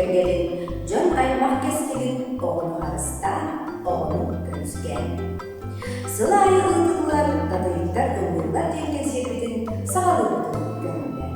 киэргэлин, дьон-аймах кэскилин оҕону харыстаан, оҕону көмүскээн. Сыл аайы ыытыллар Татыйыктар ыллыыллар диэн кэнсиэрбитин саҕалыырбытын көҥүллээн.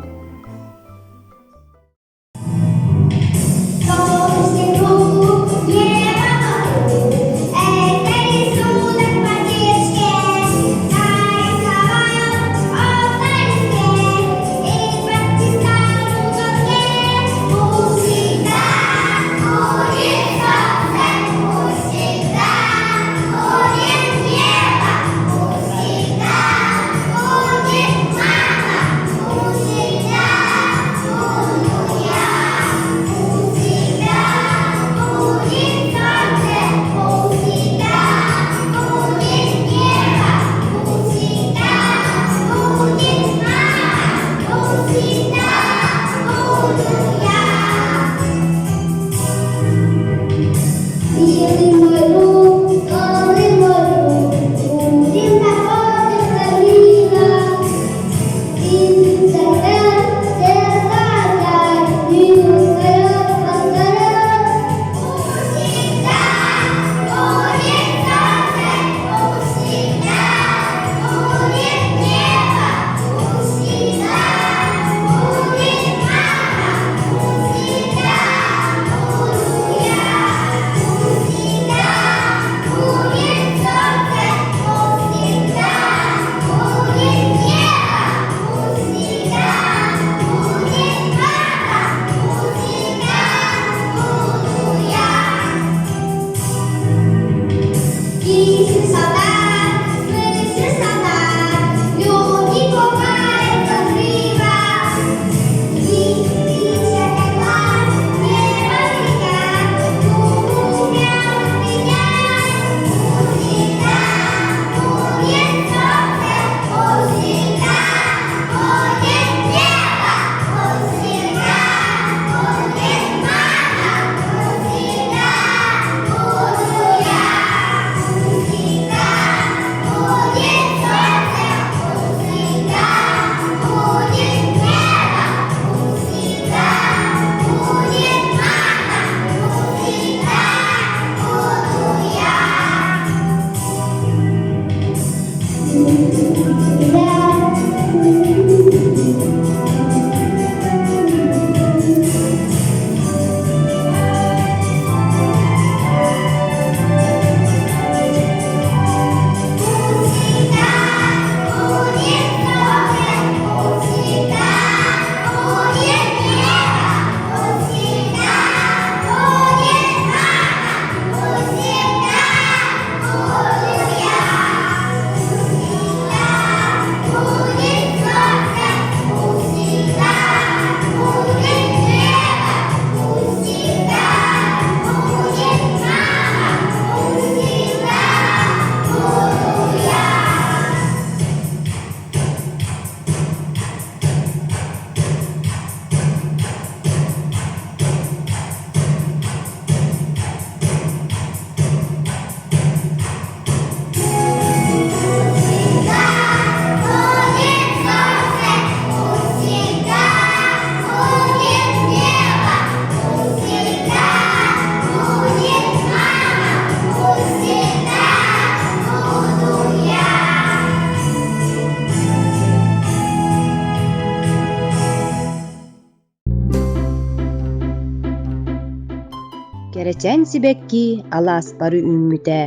Кэрэчээн сибэкки алааспары үүммүтэ,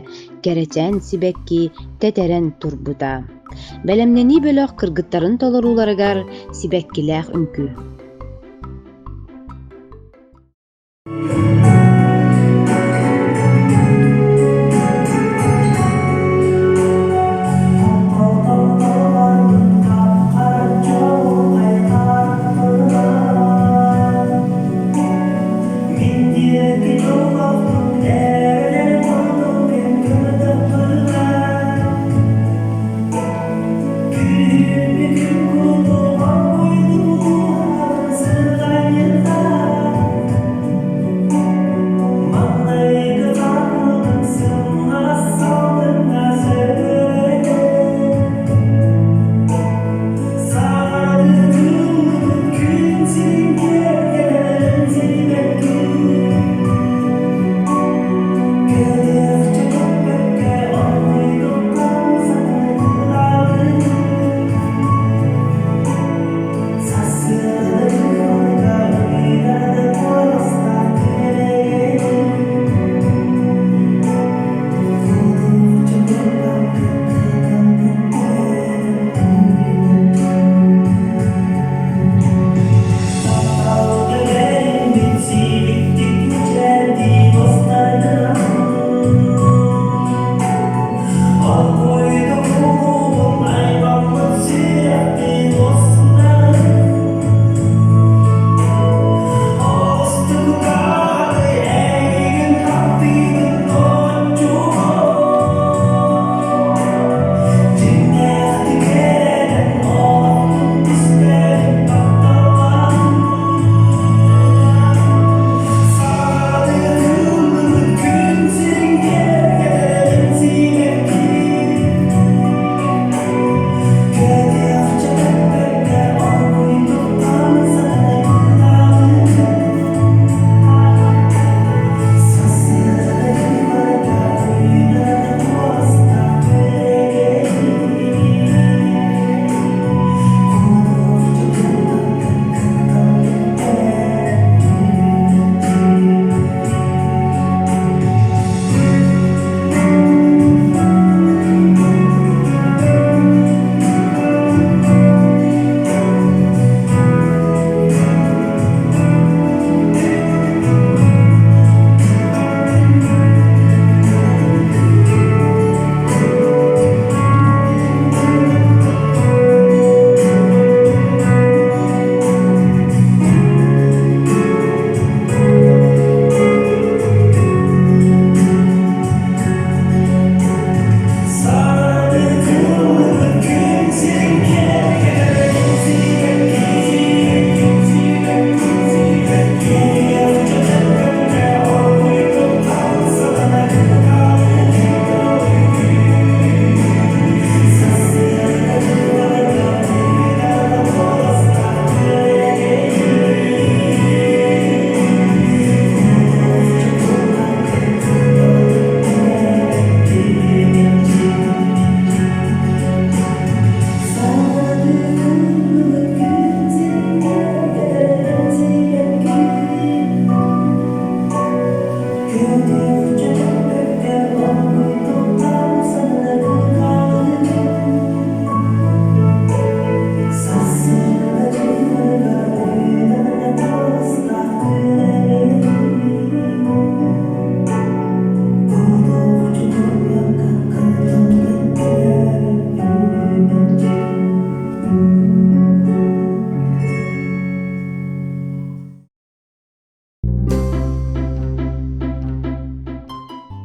кэрэчээн сибэкки тэтэрэн турбута. Бэлэмнэнии бөлөх кыргыттарын толорууларыгар сибэккилээх үҥкүү.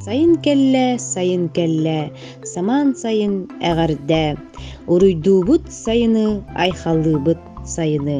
Сайын кэллэ, сайын кэллэ, самаан сайын эҕэрдэ! Уруйдуубут сайыны, айхаллыыбыт сайыны!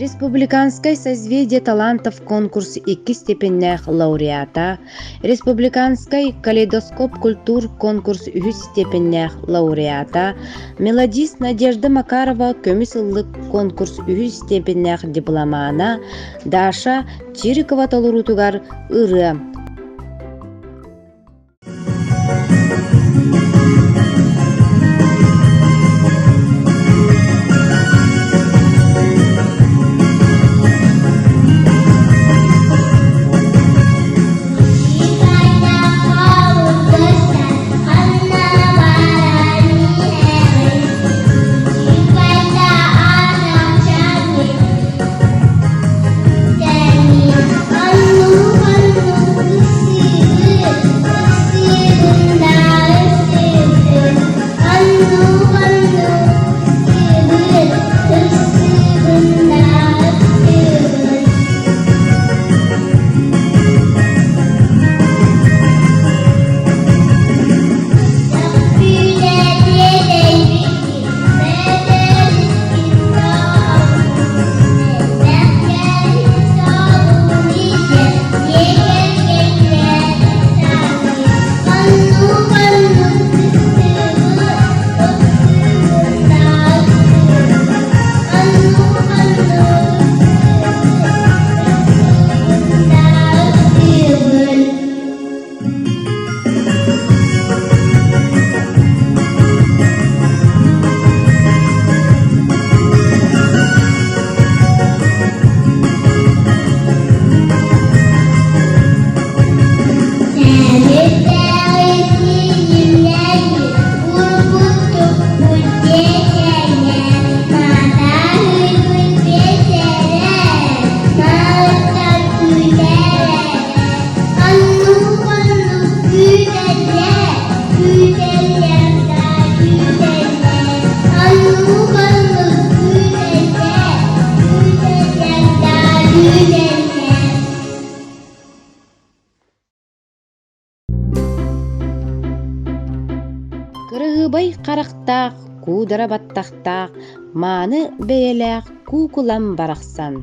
Республиканскай созвездие талантов конкурс иккис степеннээх лауреата, Республиканскай калейдоскоп культур конкурс үһүс степеннээх лауреата, мелодист Надежда Макарова көмүс ыллык конкурс үһүс степеннээх дипломана Даша Чирикова толоруутугар ырыа Кулубай харахтаах, куудара баттахтаах, мааны бэйэлээх куукулам барахсан.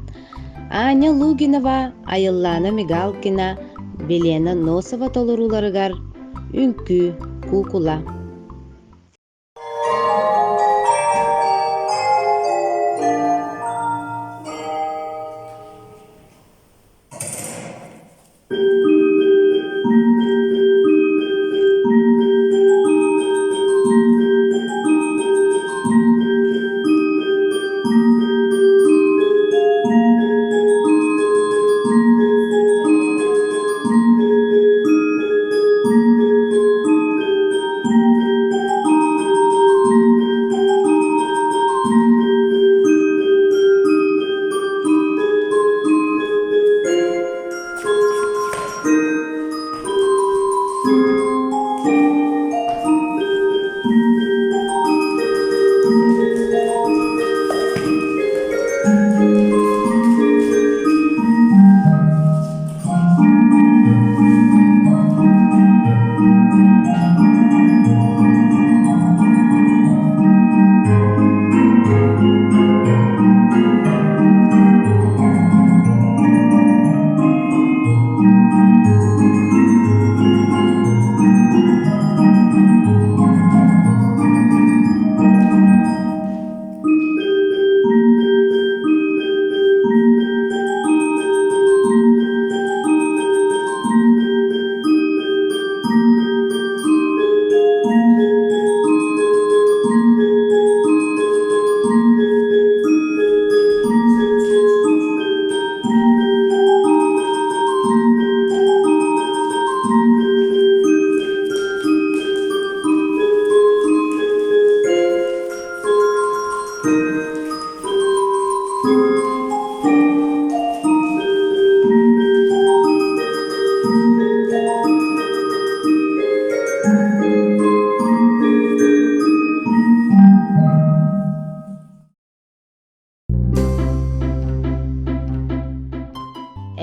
Аня Лугинова, Айыллаана Мигалкина, Велена Носова толорууларыгар Үҥкүү, куукула.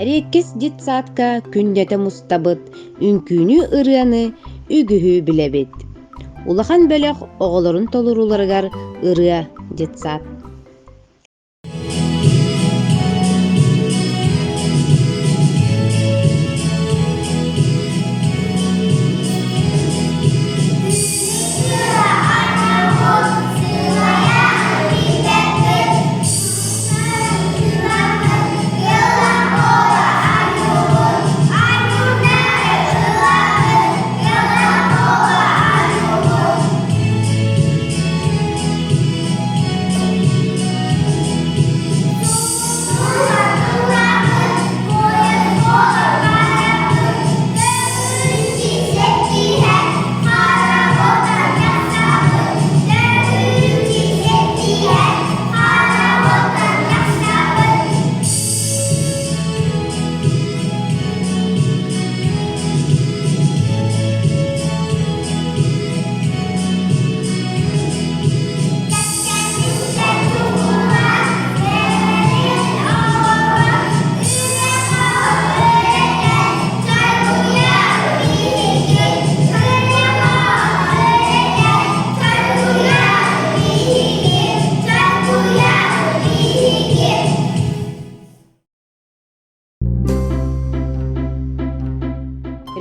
Эриэккэс детсадка күннэтэ мустабыт, үҥкүүнү, ырыаны үгүһү билэбит. Улахан бөлөх оҕолорун толорууларыгар ырыа детсад.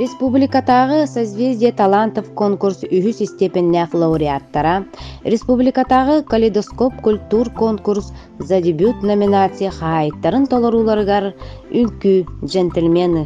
Республикатааҕы «Созвездие талантов» конкурс үһүс истиэпэннээх лауреаттара, республикатааҕы «Калейдоскоп культур» конкурс «За дебют» номинация хаһаайыттарын толорууларыгар үҥкүү «Джентльмены»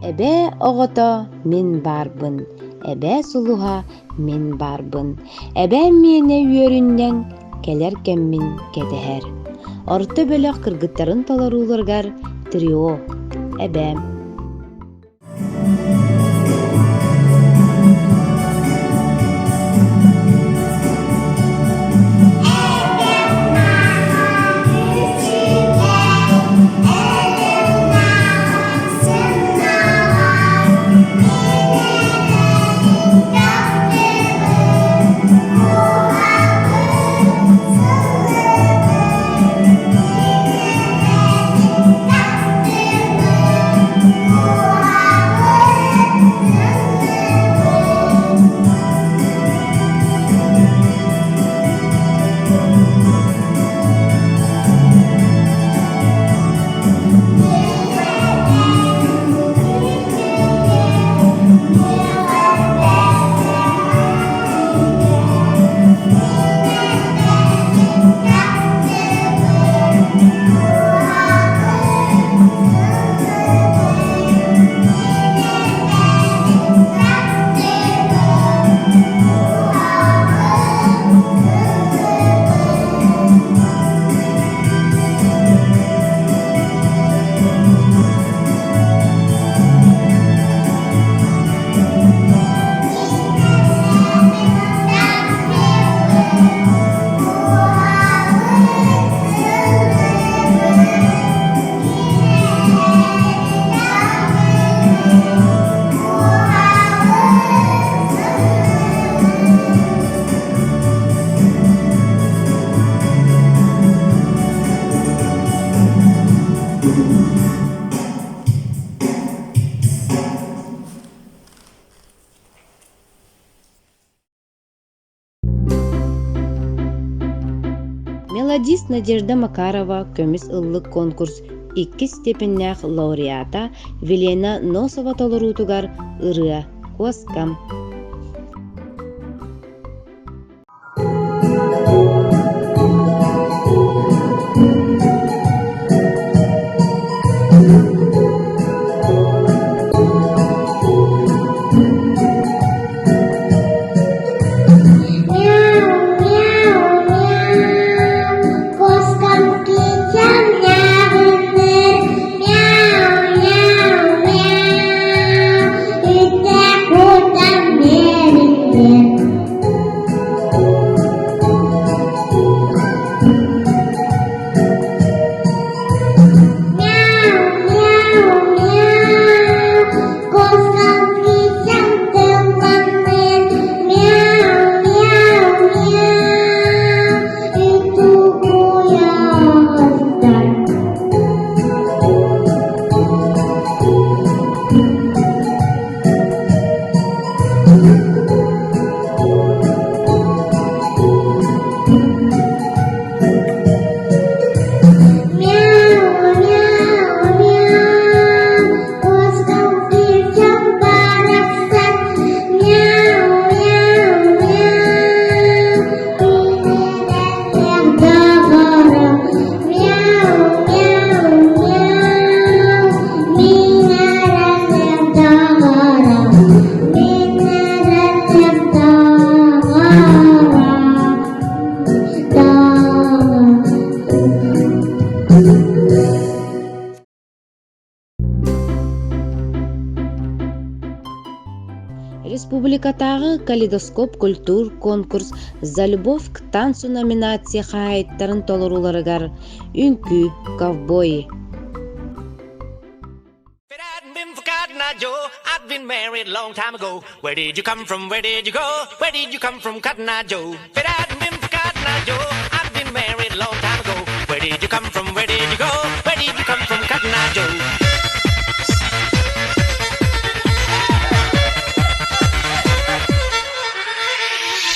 Эбээ оҕото мин баарбын, эбээ сулуһа мин баарбын, эбээм миэнэ үөрүнньэҥ, кэлэр кэммин кэтэһэр. Орто бөлөх кыргыттарын толорууларыгар трио Эбээм. Мелодист Надежда Макарова көмүс ыллык конкурс иккис степеннээх лауреата Вилена Носова толоруутугар ырыа «Куоскам». Республикатааҕы «Калейдоскоп культур» конкурс «За любовь к танцу» номинация хаһаайыттарын толорууларыгар үҥкүү «Ковбои». Where did you come from? Where did you go? Where did you come from, Cotton Eye Joe? If it hadn't been for Cotton Eye Joe, I'd been married a long time ago. Where did you come from? Where did you go? Where did you come from, Cotton Eye Joe?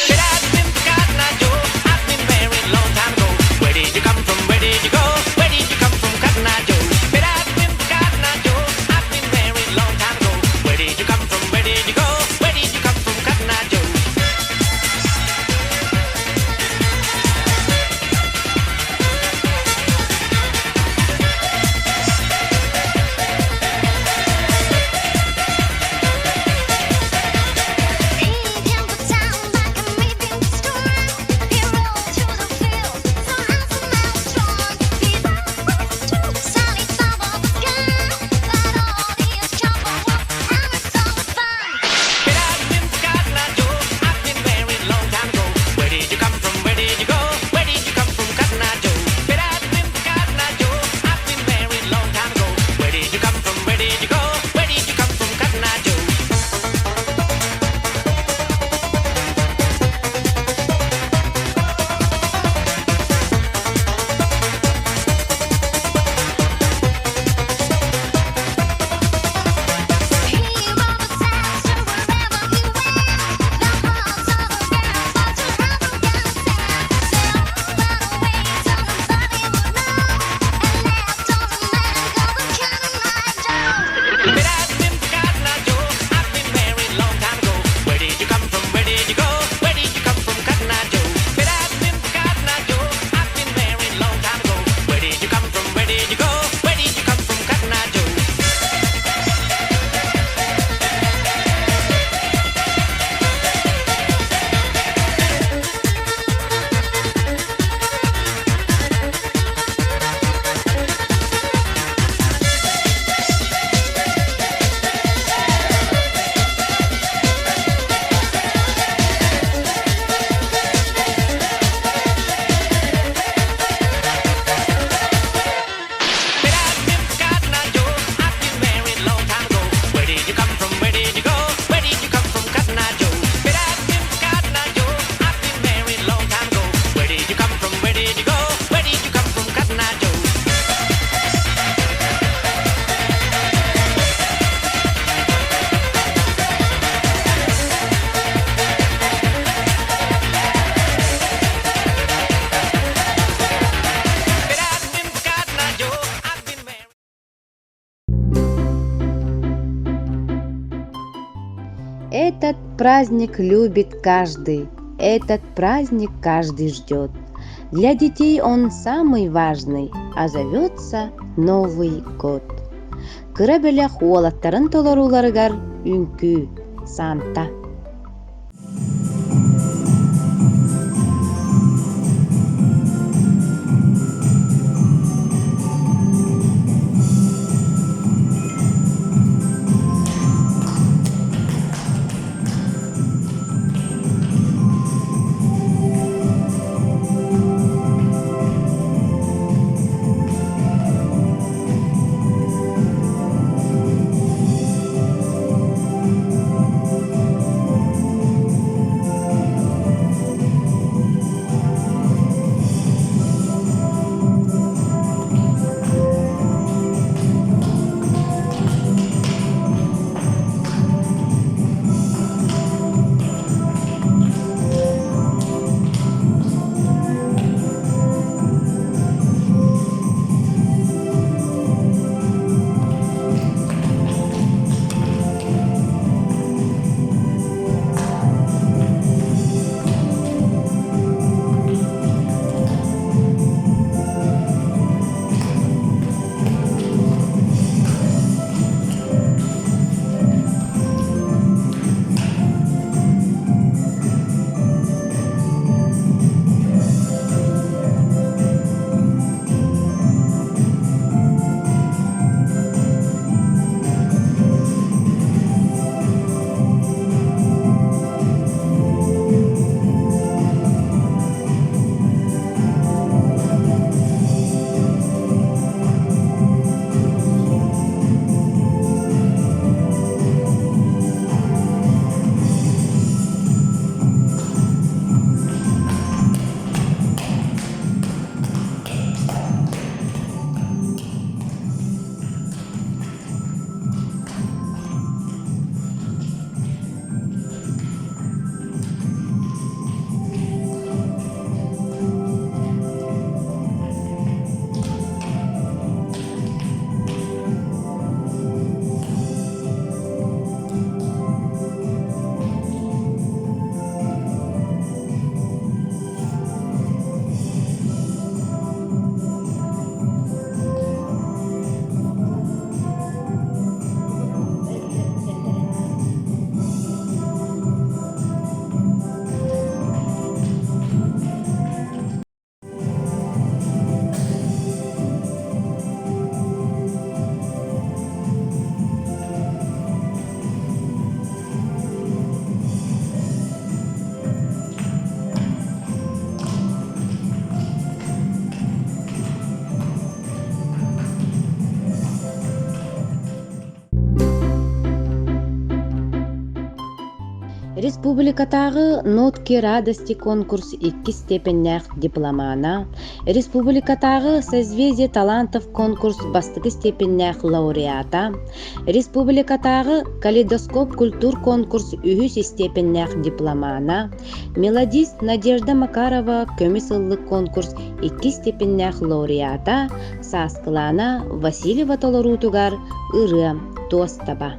If it hadn't been for Cotton Eye Joe, I'd been married a long time ago. Where did you come from? Where did you go? Where did you come from, Cotton Eye Joe? If it hadn't been for Cotton Eye Joe, I'd been married a long time ago. Where did you come from? Where did you go? Where did you come from, Cotton Eye Joe? Этот праздник любит каждый, этот праздник каждый ждет. Для детей он самый важный, а зовется Новый год. Кыра бөлөх уолаттарын толорууларыгар үҥкүү, Санта. Республикатааҕы «Нотки радости» конкурс иккис степеннээх дипломана, Республикатааҕы «Созвездие талантов» конкурс бастакы степеннээх лауреата, Республикатааҕы «Калейдоскоп культур» конкурс үһүс степеннээх дипломана, мелодист Надежда Макарова «Көмүс ыллык» конкурс иккис степеннээх лауреата Сааскылаана Васильева толоруутугар ырыа «Туос таба».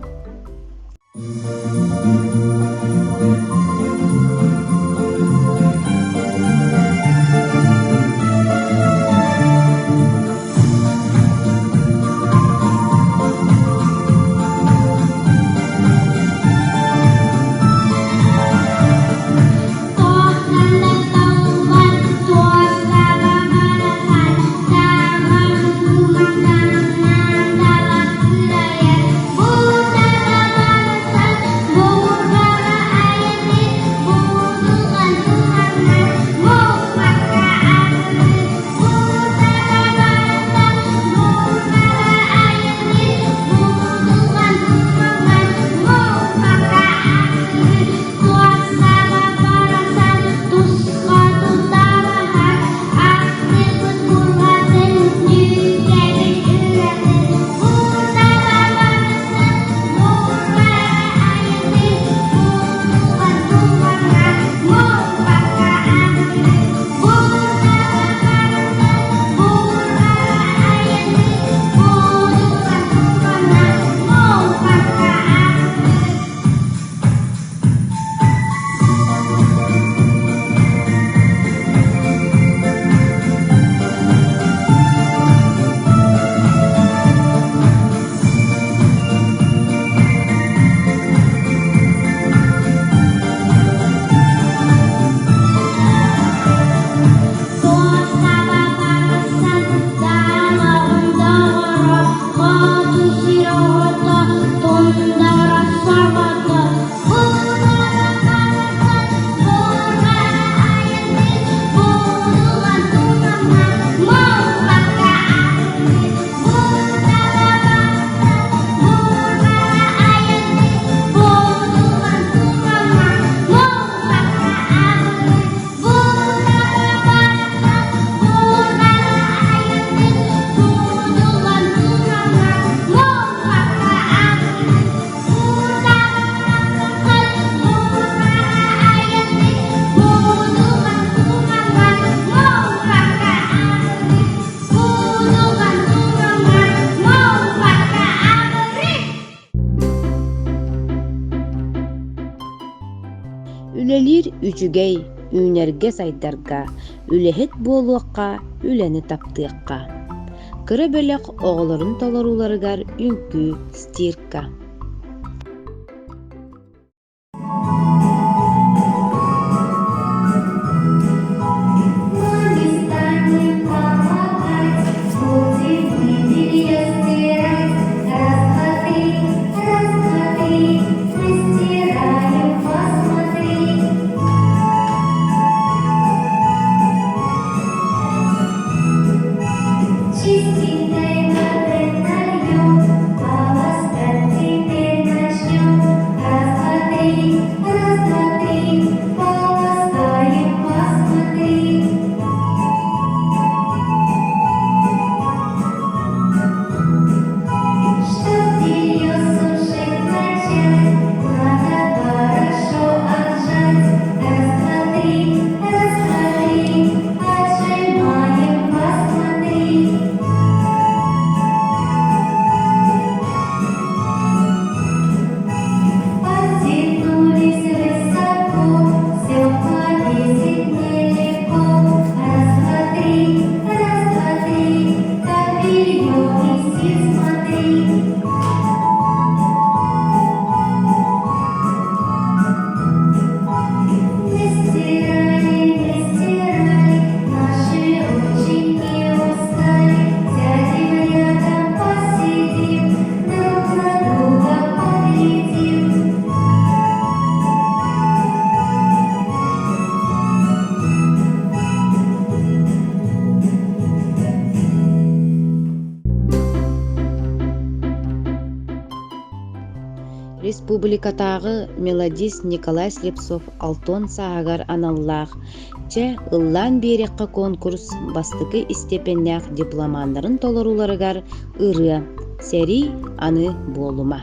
Үлэлиир үчүгэй, үүнэргэ-сайдарга, үлэһит буолуохха, үлэни таптыахха. Кыра бөлөх оҕолорун толорууларыгар үҥкүү, стирка. Мы не станем помогать, будем мы белье стирать. Раз, два, три, раз, два, три, мы стираем, посмотри. Чистенькой воды нальем, полоскать теперь начнем. Раз, два, три, раз, два, три, полоскаем, посмотри. Чтоб белье сушить начать, надо хорошо отжать. Раз, два, три, раз, два, три, отжимаем, посмотри. Подтянулись высоко, все повесить нелегко. Раз, два, три, раз, два, три, как белье висит, смотри. Не стирали, не стирали, наши рученьки устали. Сядем рядом, посидим, друг на друга поглядим. Республикатааҕы мелодист Николай Слепцов Алтон сааһыгар аналлаах «Чэ, ыллаан биэриэххэ» конкурс бастакы истиэпэннээх дипломаннарын толорууларыгар ырыа «Сэрии аны буолума».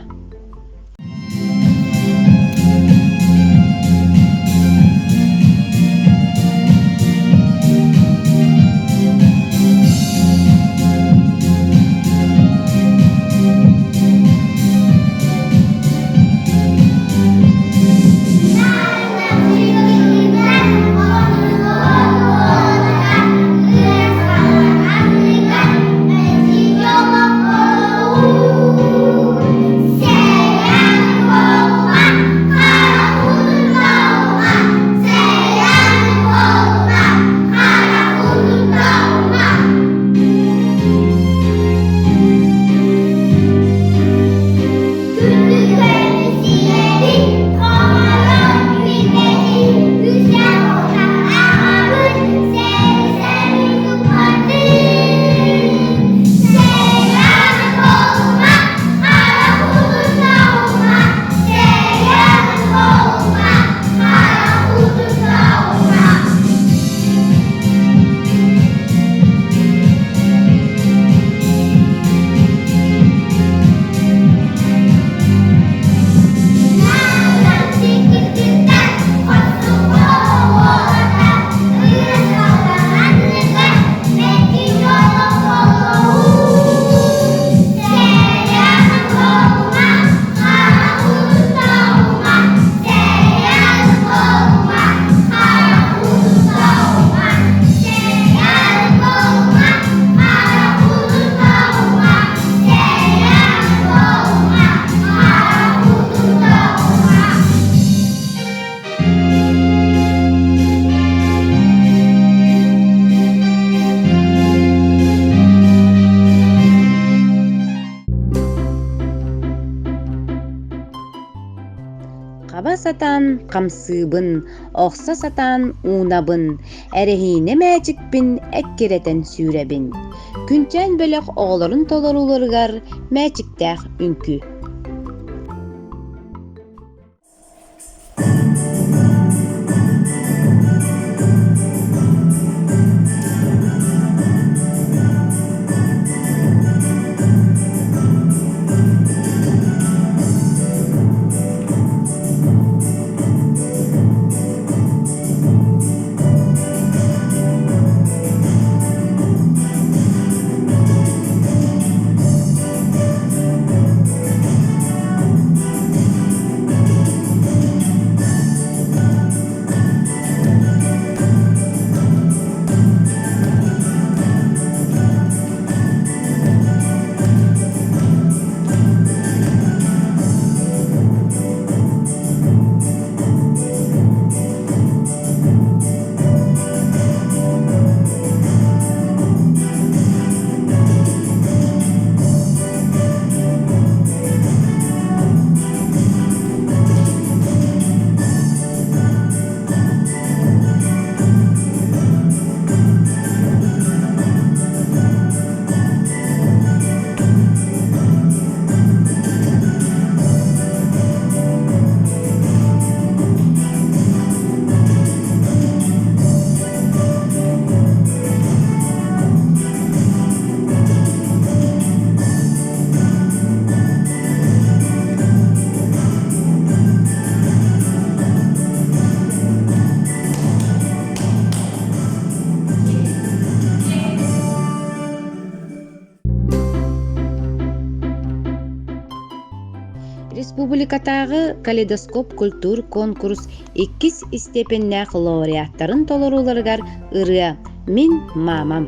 Хаба сатаан хамсыыбын, охсо сатаан уунабын, эрэһиинэ мээчикпин эккирэтэн сүүрэбин. Күнчээн бөлөх оҕолорун толорууларыгар мээчиктээх үҥкүү. Республикатааҕы «Калейдоскоп культур» конкурс иккис истиэпэннээх лауреаттарын толорууларыгар ырыа «Мин мамам».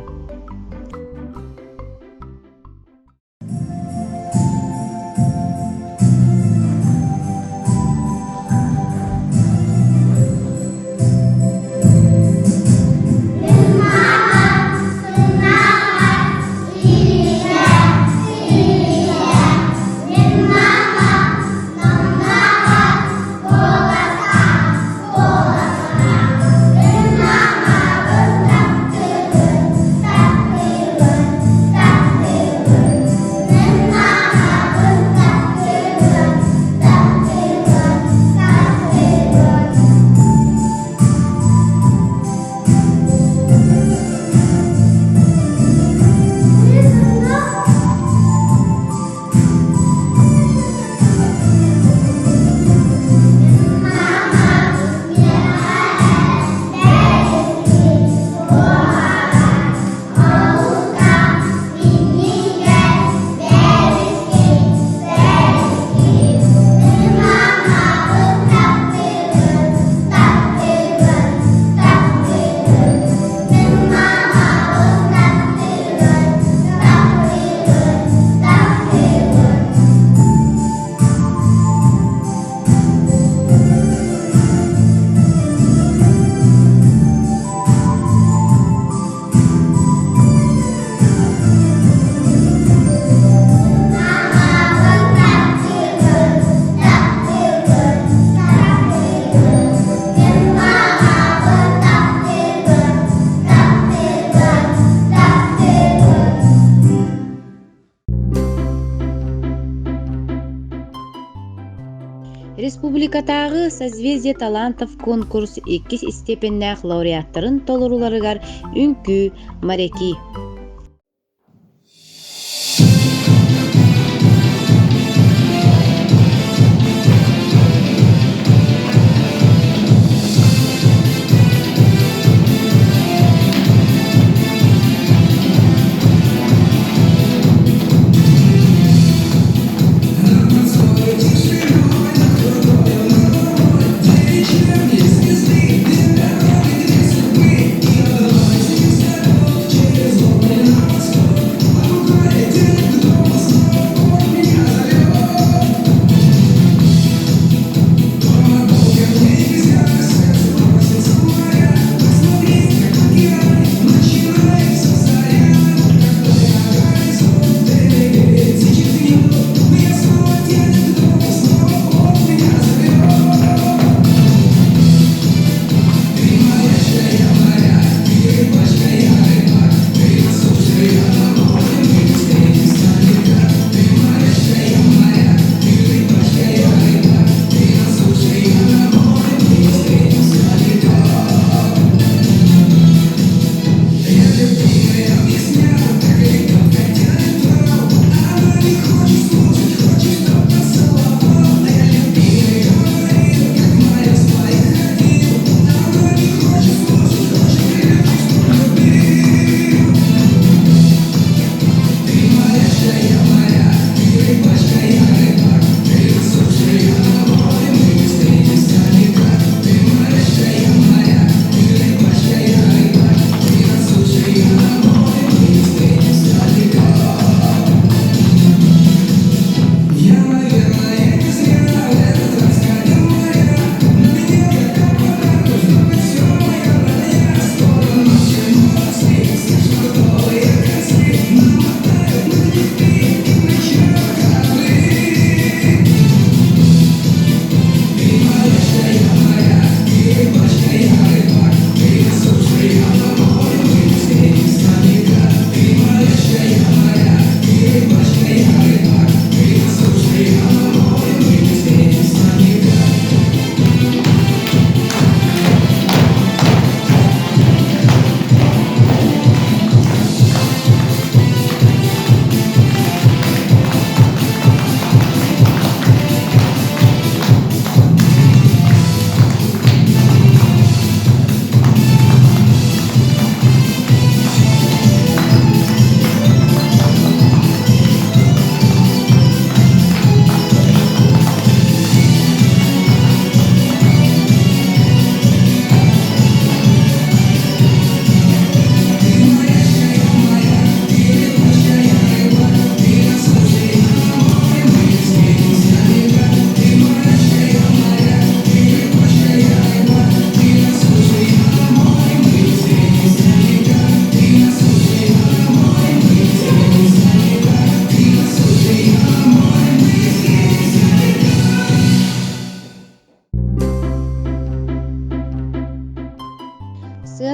Республикатааҕы «Созвездие талантов» конкурс иккис истиэпэннээх лауреаттарын толорууларыгар үҥкүү «Моряки»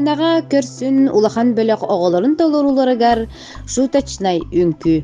Сыанаҕа көрсүн улахан бөлөх оҕолорун толорууларыгар шуточнай үҥкүү.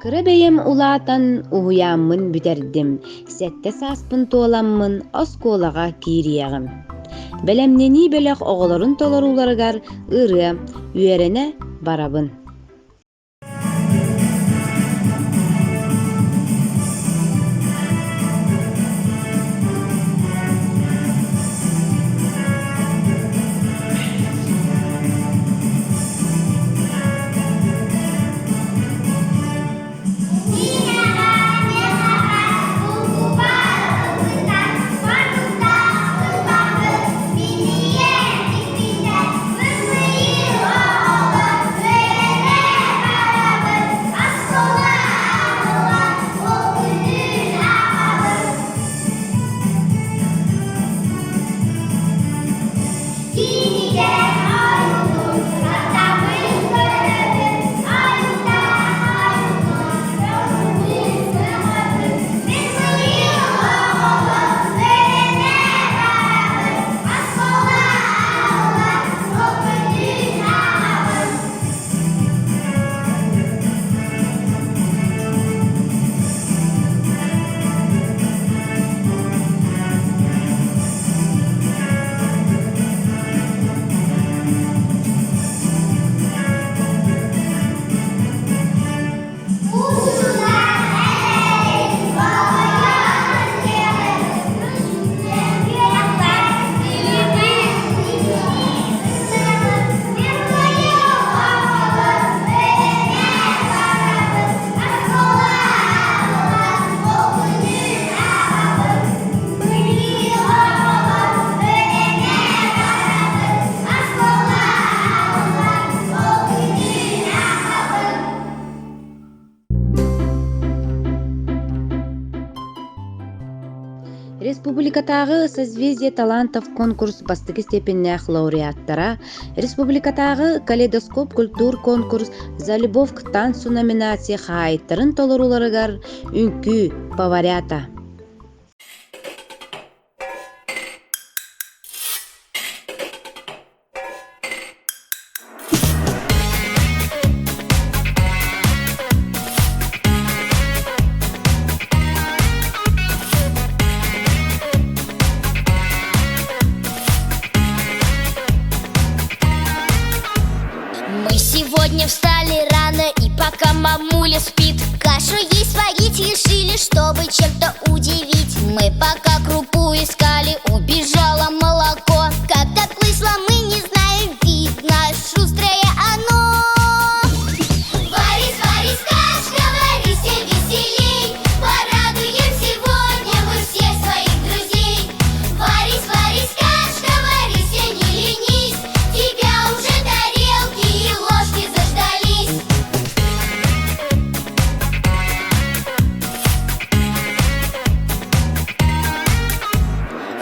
Кыра бэйэм улаатан уһуйааммын бүтэрдим, сэттэ сааспын туоламмын оскуолаҕа киириэҕим. Бэлэмнэнии бөлөх оҕолорун толорууларыгар ырыа, үөрэнэ барабын. Республикатааҕы «Созвездие талантов» конкурс бастакы степеннээх лауреаттара, республикатааҕы «Калейдоскоп культур» конкурс «За любовь к танцу» номинация хаһаайыттарын толорууларыгар үҥкүү «Поварята». Мы сегодня встали рано, и пока мамуля спит, Кашу ей сварить решили, чтобы чем-то удивить. Мы пока крупу искали, убежало молоко. Как так вышло, мы не знаем, видно, шустрое оно. Варись, варись, кашка, варись, всем веселей. Порадуем сегодня мы всех своих друзей. Варись, варись, кашка, варись, не ленись. Тебя уже тарелки и ложки заждались.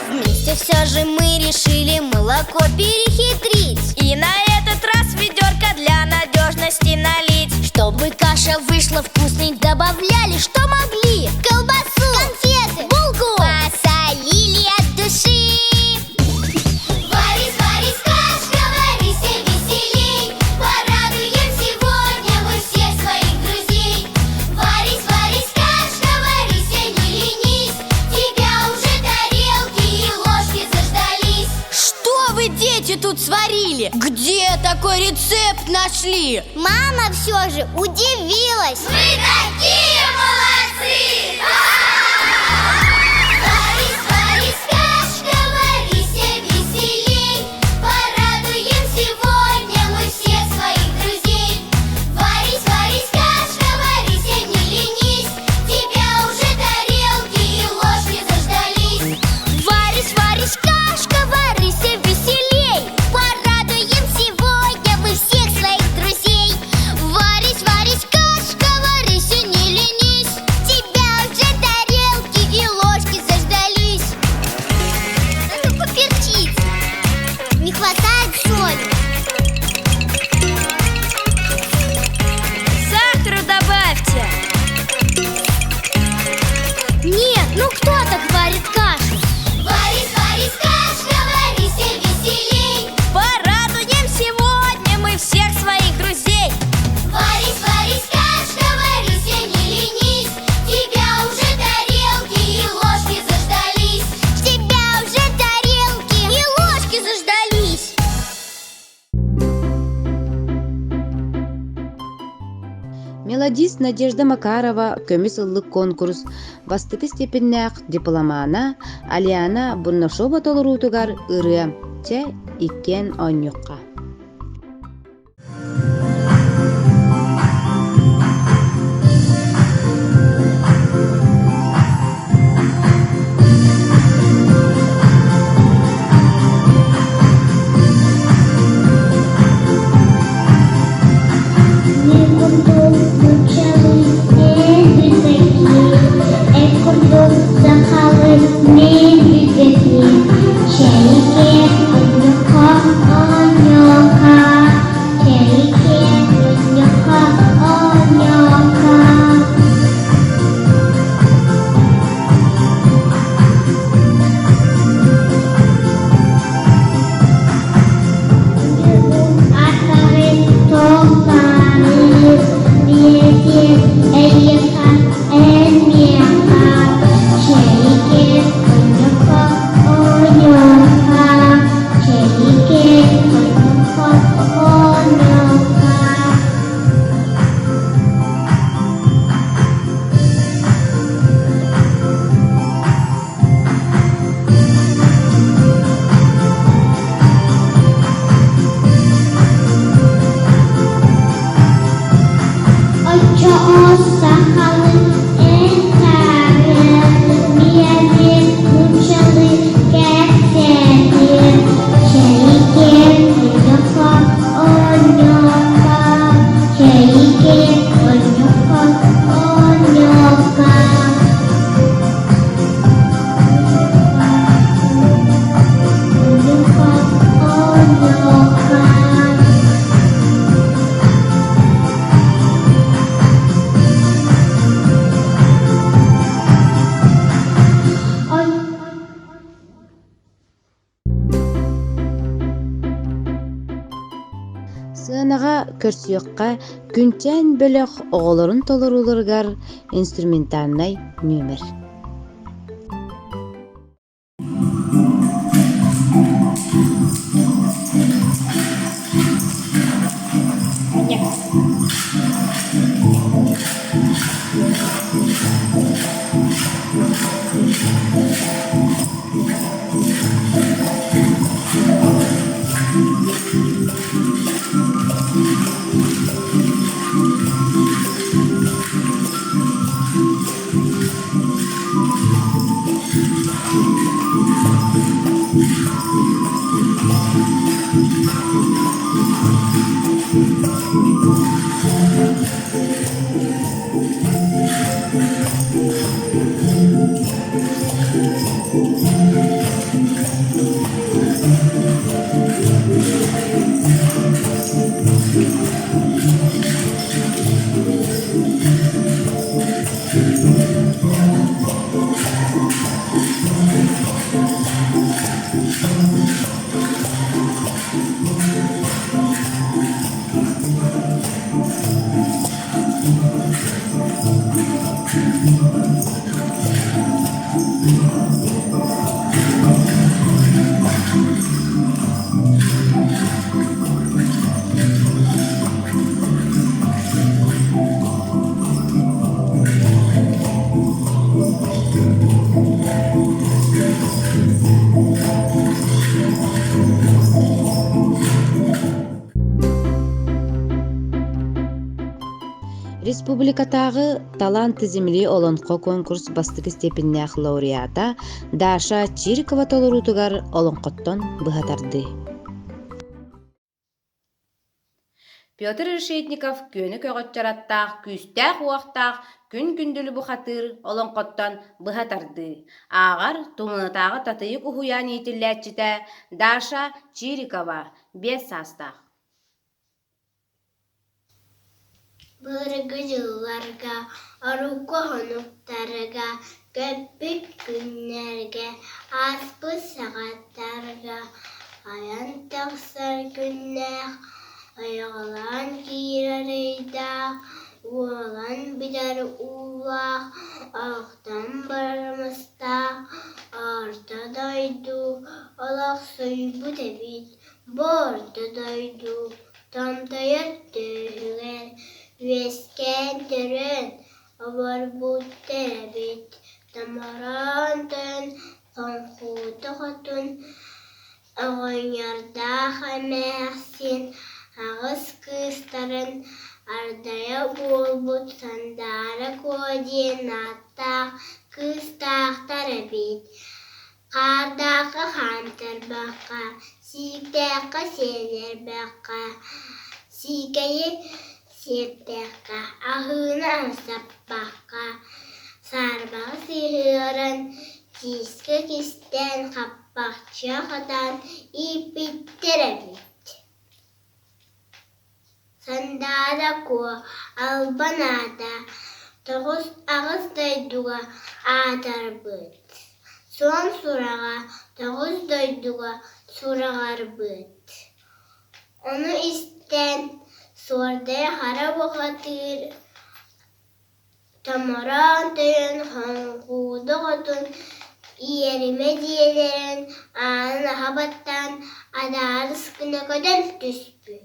Вместе все же мы решили молоко перехитрить. И на этот раз ведерко для надежности налить. Чтобы каша вышла вкусной, добавляли, что могли. Колбасу, конфеты, булку посолили от души. Варись, варись, кашка, варись, всем веселей. Порадуем сегодня мы всех своих друзей. Варись, варись, кашка, варись, не ленись. Тебя уже тарелки и ложки заждались. Что вы, дети, тут сварили? Где такой рецепт нашли? Мама все же удивилась. Мы такие молодцы! Варись, варись, кашка, варись, веселей. Порадуем сегодня мы всех своих друзей. Варись, варись, кашка, варись, не ленись. Тебя уже тарелки и ложки заждались. Варись, варись, кашка, варись, веселей. Порадуем сегодня мы всех своих друзей. Варись, варись, кашка, варись, не ленись. Тебя уже тарелки и ложки заждались. Надо поперчить. Не хватает соли. Сахару добавьте. Нет, ну кто так варит кашу? Варись, варись, кашка, варись, веселей. Порадуем сегодня мы всех своих друзей. Варись, варись, кашка, варись, не ленись. Тебя уже тарелки и ложки заждались. Тебя уже тарелки и ложки заждались. Мелодист Надежда Макарова көмүс ыллык конкурс бастакы степеннээх дипломана Алиана Бурнашова толоруутугар ырыа «Чэ, иккиэн оонньуохха» Мин курдук нууччалыы эн билбэтиҥ, эн курдук сахалыы мин билбэтим. Чэйикэ онньоххо онньоха, чэйикэ онньоххо онньоха. Чэйике Оччоҕо сахалыы эн таарыйа, миэнэ нууччалыы кэпсэтиэ, Чэйикэ ойоххо оонньооххо, чэйикэ ойоххо оонньооххо. Көрсүөххэ Күнчээн бөлөх оҕолорун толорууларыгар инструментальнай нүөмэр. Республикатааҕы Таланты земли олоҥхо конкурс бастакы степеннээх лауреата Даша Чирикова толоруутугар олоҥхоттон быһа тардыы. Петр Решетников күөнү көҕөччөр аттаах, күүстээх-уохтаах күн күндүлү бухатыыр олоҥхоттон быһа тардыы. Ааҕар Тумунатааҕы Татыйык уһуйаан иитиллээччитэ Даша Чирикова, 5 саастаах. Былыргы дьылларга, урукку хонуктарга, көппүт күннэргэ, ааспыт саҕаттарга айан тахсар күннээх, ойоҕолоон киирэр ыйдаах, уолан бүтэр уулаах, охтон барар мастаах, орто дойду олохсуйбут эбит, бу орто дойду Томтойор түөһүгэр үөскээн төрөөн оборбуттар эбит, томороон тойон Хоҥхуута хотун оҕонньордоох эмээхсин аҕыс кыыстарын ардайа буолбут Сандаара Куо диэн ааттаах кыыстаахтар эбит. Хаардаахха хаамтарбакка, сииктээххэ сиэллэрбэххэ, сиикэйи сиэптэххэ, аһыыны амсаппакка, саарбаҕы сыһыаран, киискэ кистээн, хаппахчыга хатаан ииппиттэр эбит. Сандаара Куо албан аата тоҕус аҕыс дойдуга аатырбыт, суон сураҕа тоҕус дойдуга сураҕырбыт. Ону истэн Суордай Хара бухатыыр Томороон тойон Хоҥкууда хотун иэримэ дьиэлэрин аанын аһа баттаан адаарыс гына көтөн түспүт.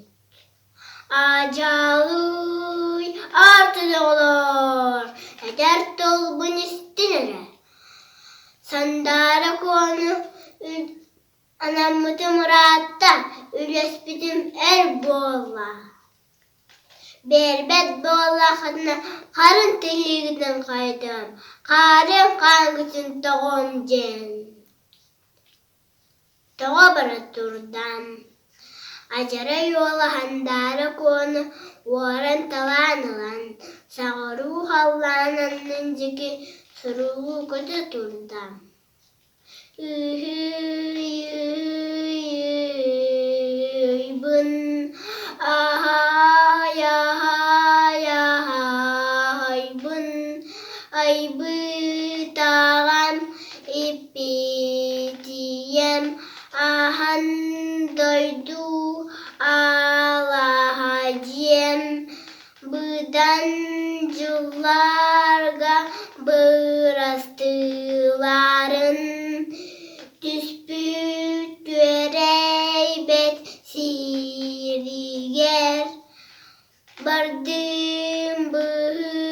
«Аадьаалыый, аартын оҕолоор, этэр тылбын истин эрэ, Сандаара Куону анаммытым ыраатта, үлэспитим эр буолла Биэрбэт буоллаххытына харын тилиигитин хайытыам, хаарыам хааҥҥытын тоҕуом диэн Тоҕо бара турдам, адьарай уола Сандаара Куону уоран-талаан ылан, соҕуруу халлаан аннын диэки сурулуу көтө турда. Ыһыый-ыһыый-ыйбын, аһаай-аһаай-аһаайбын, айбыт аҕам иппитийэм аһан дойду алаһа дьиэ. Быдан дьылларга бырастыыларын түспүт түөрэйбэт сиригэр Бардым быһыылаах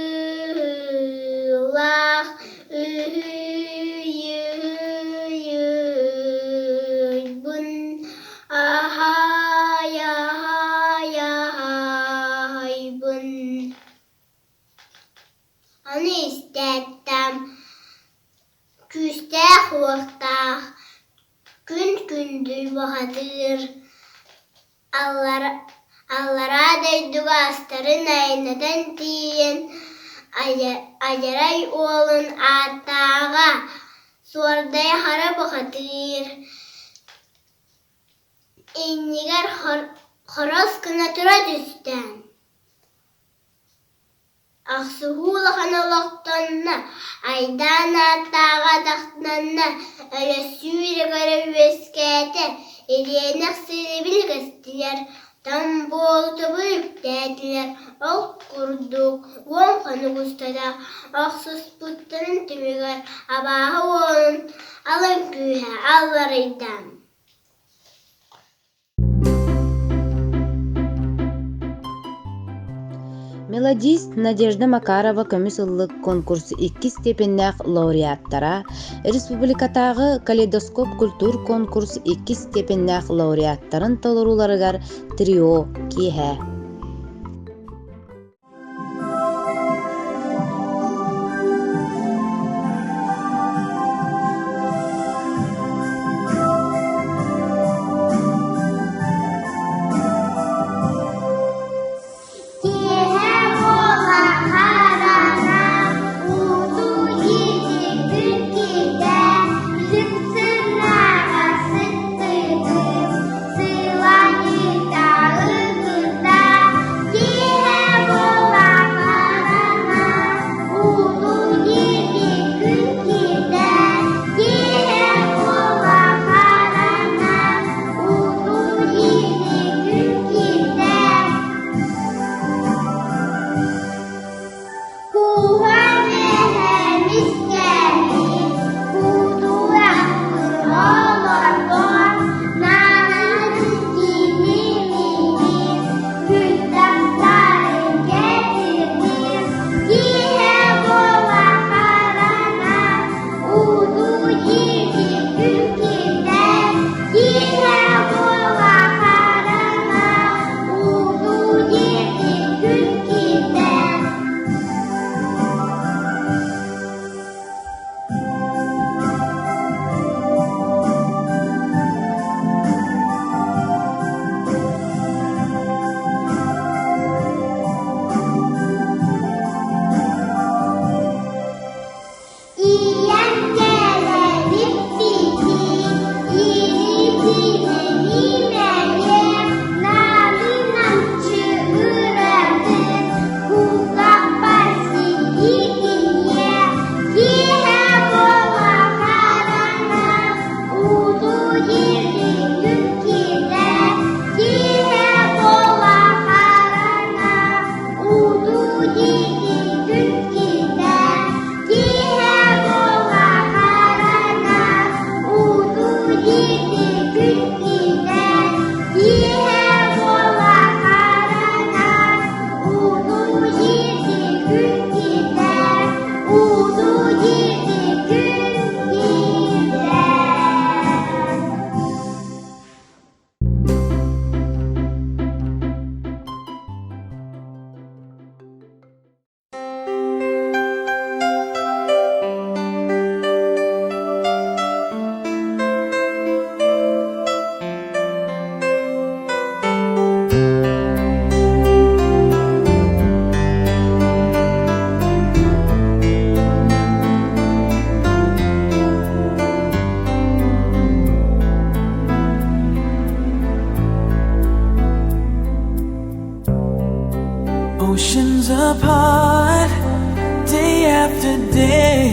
үһүйүйбүн аһай аһай аһайбын Аны истээттим күүстээх уохтаах күн күндүл бухатыыр Аллараа дойдуга астарын айаннатан тиийэн Адьарай уолун ааттааҕа Суордай Хара бухатыыр иннигэр хорос гына тура түстэ. Охсуһуу улахан олохтонно, айдаан ааттааҕа атахтанна, өлөссүү ирэ үөскээтэ, ириэнэх сирибили кэстилэр, тоҥ буолутубу үктээтилэр. Ол курдук уон хонук устата охсуспуттарын түмүгэр абааһы уолун алын күүһэ алларыйда. Мелодист Надежда Макарова көмүс ыллык конкурс иккис степеннээх лауреаттара, республикатааҕы Калейдоскоп культур конкурс иккис степеннээх лауреаттарын толорууларыгар трио киэһэ. Киэһэ буолан хараҥа, уутуу дьиэти күн киирдэ, Лүксүннээҕэ сыттыгым, сылайыта ыгыта. Киэһэ буолан хараҥа, уутуу дьиэти күн киирдэ, Киэһэ буолан хараҥа, уутуу дьиэти күн киирдэ. Кууһан эһэмис кэлин, кутурахпын олордон, наанын кини-миигин, күн тахсарын кэтирдим, киэһэ буола хараҥа, утуу дьиэти күн киирдэ, киэһэ буола хараҥа, утуу дьиэти күн киирдэ. Ийэм кэлэрин биһи, ииритинэни мэйиэх, нарын-намчы ырыатын, кулгаахпар сиикинньэ, киэһэ буола хараҥа, утуу дьиэтин киирдэ, киэһэ буола хараҥа, утуу дьиэтин киирдэ. Киэһэ буола хараҥа, утуу диэки күн киирдэ. Киэһэ буола хараҥа, утуу диэки күн киирдэ. Утуу диэки күн киирдэ. Oceans apart, day after day,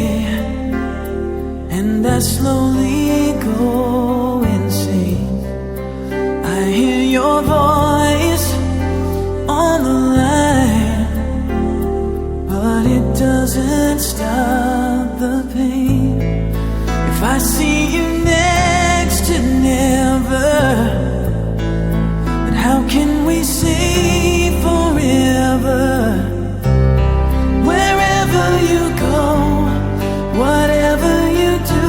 and I slowly go insane. I hear your voice on the line. the pain. If I see you next to never, then how can we say forever? Wherever you go, whatever you do,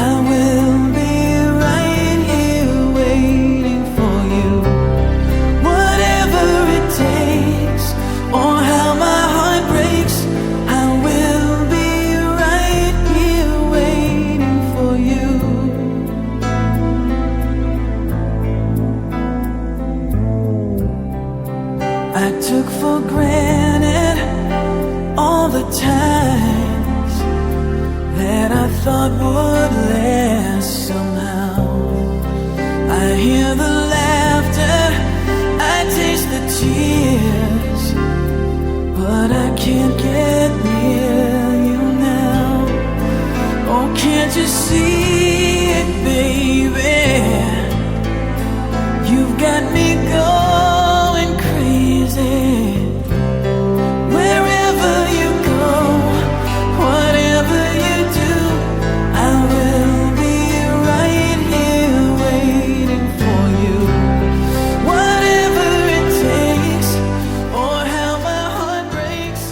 I will be right here waiting for you. Whatever it takes, or how my heart breaks, I will be right here waiting for you. I took for granted all the times that I thought would last somehow. I hear the laughter, I taste the tears, but I can't get near you now. Oh, can't you see it, baby? You've got me going crazy. Wherever you go, whatever you do, I will be right here waiting for you. Whatever it takes, or how my heart breaks,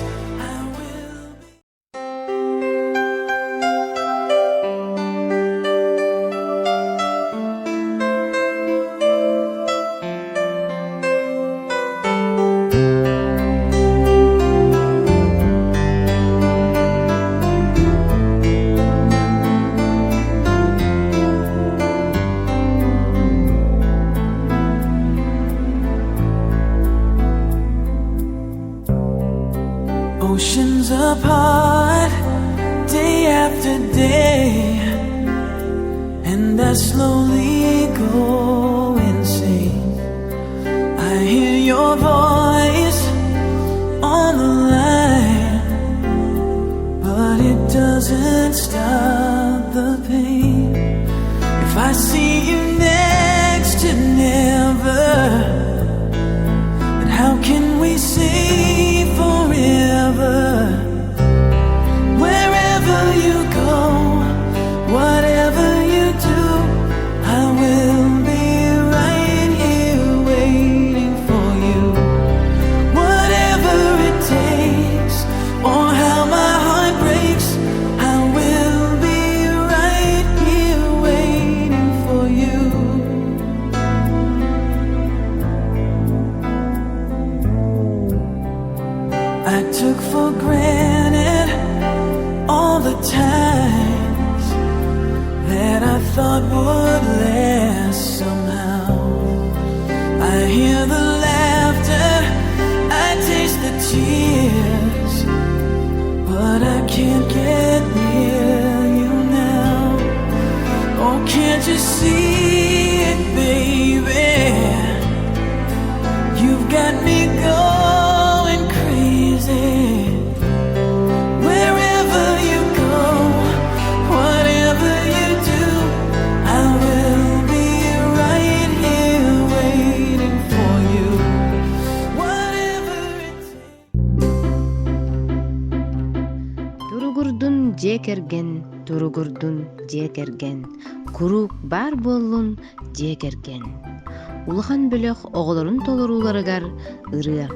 I will be. Oceans apart, day after day, and I slowly go insane. I hear your voice on the line, but it doesn't stop the pain. If I see you next to never, then how can we say forever? Wherever you go, whatever you do, I will be right here waiting for you. Whatever it takes, or how my heart breaks, I will be right here waiting for you. I took for granted all the times that I thought would last somehow. I hear the laughter, I taste the tears, but I can't get near you now. Oh, can't you see it, baby? You've got me going crazy. Wherever you go, whatever you do, I will be right here waiting for you. Whatever it takes. Туругурдун дьиэ кэргэн, туругурдун дьиэ кэргэн, куруук баар буоллун дьиэ кэргэн. Улахан бөлөх оҕолорун толорууларыгар ырыа.